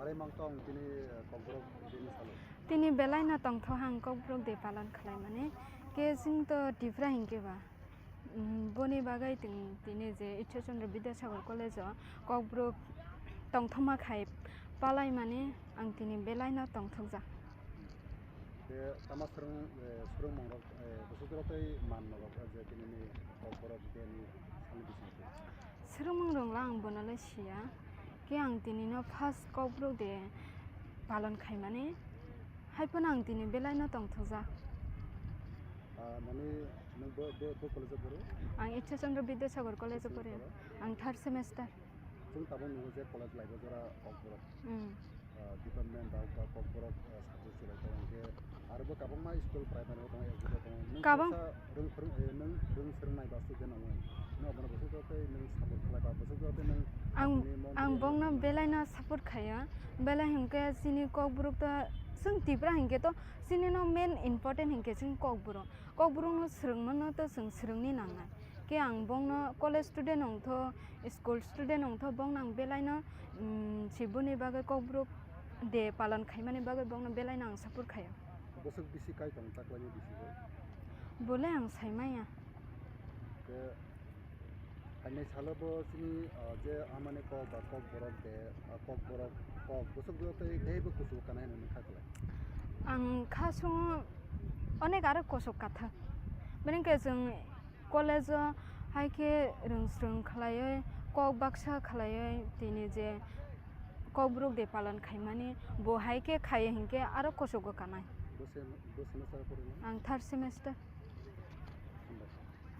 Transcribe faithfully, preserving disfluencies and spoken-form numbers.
Belai mang tong tini, eh, Kokborok Dini salo. Tini belai no tongthok ang Kokborok de palon khlai mani. Ke sing to Tipra hinkhe ba. Mm, boni bagwi ting-, tini je Ishwar Chandra Vidyasagar College o Kokborok tongthokma khai palai mani ang tini belai no tongthokjak. Ke tama swrwng, eh, swrwngmung rok, eh, bwswk rok tei man rok, eh, je tini ni Kokborok Dini salo bising. Swrwngmung rwngla ang bono le siya. Khe ang tini no first Kokborok de palon khaimani. Hai phano ang tini belai no tongthokjak. Ah, nani nwng bo, bo, bo college o poro? Ang Ishwar Chandra Vidyasagar College o poro. Ang third semester. Chwng tabuk nungo je college life o jora Kokborok. Hmm. Ah, department ba Kokborok, ah, subject chwrai tongo hwnkhe, aro bo kwbangma school primary o tongo, L P o tongo. Nwng kabang- kaisa rwng phwrwng, eh, nwng rwng swrwng nai ba student wngo. Nwng abono bwswk tei nwng support khlai ba bwswk tei nwng Ang, ani mon ang ni bongno nwng belai no support khayo. Belai hinkhe chini Kokborok to, chwng Tipra hinkhe to chini no main important hinkhe chwng Kokborok. Kokborok no swrwngmano to chwng swrwngni nangnai. Khe ang bongno college student wngtho, school student wngtho, bongno ang belai no, mm, si boni bagwi Kokborok de palon khaimani bagwi bongno belai no ang support khayo. Bwswk bisi kai tong taklaini bisingo? Bole ang saimaya. Khe phainai salo bo chini, ah, je amani kok ba Kokborok de, ah, Kokborok kok bwswk bwswk tei teibo kuchuk kanai hinwi kha kwlai. Ang kha sungo onek aro kuchuk kathak. Bini khe chwng college o hai khe rwng swrwng khlaiwi, kok baksa khlaiwi, tini je Kokborok de palon khaimani, bo hai khe khaiya hinkhe aro kuchugo kanai. Bo sem-, bo semester o pori nai? Ang third semester.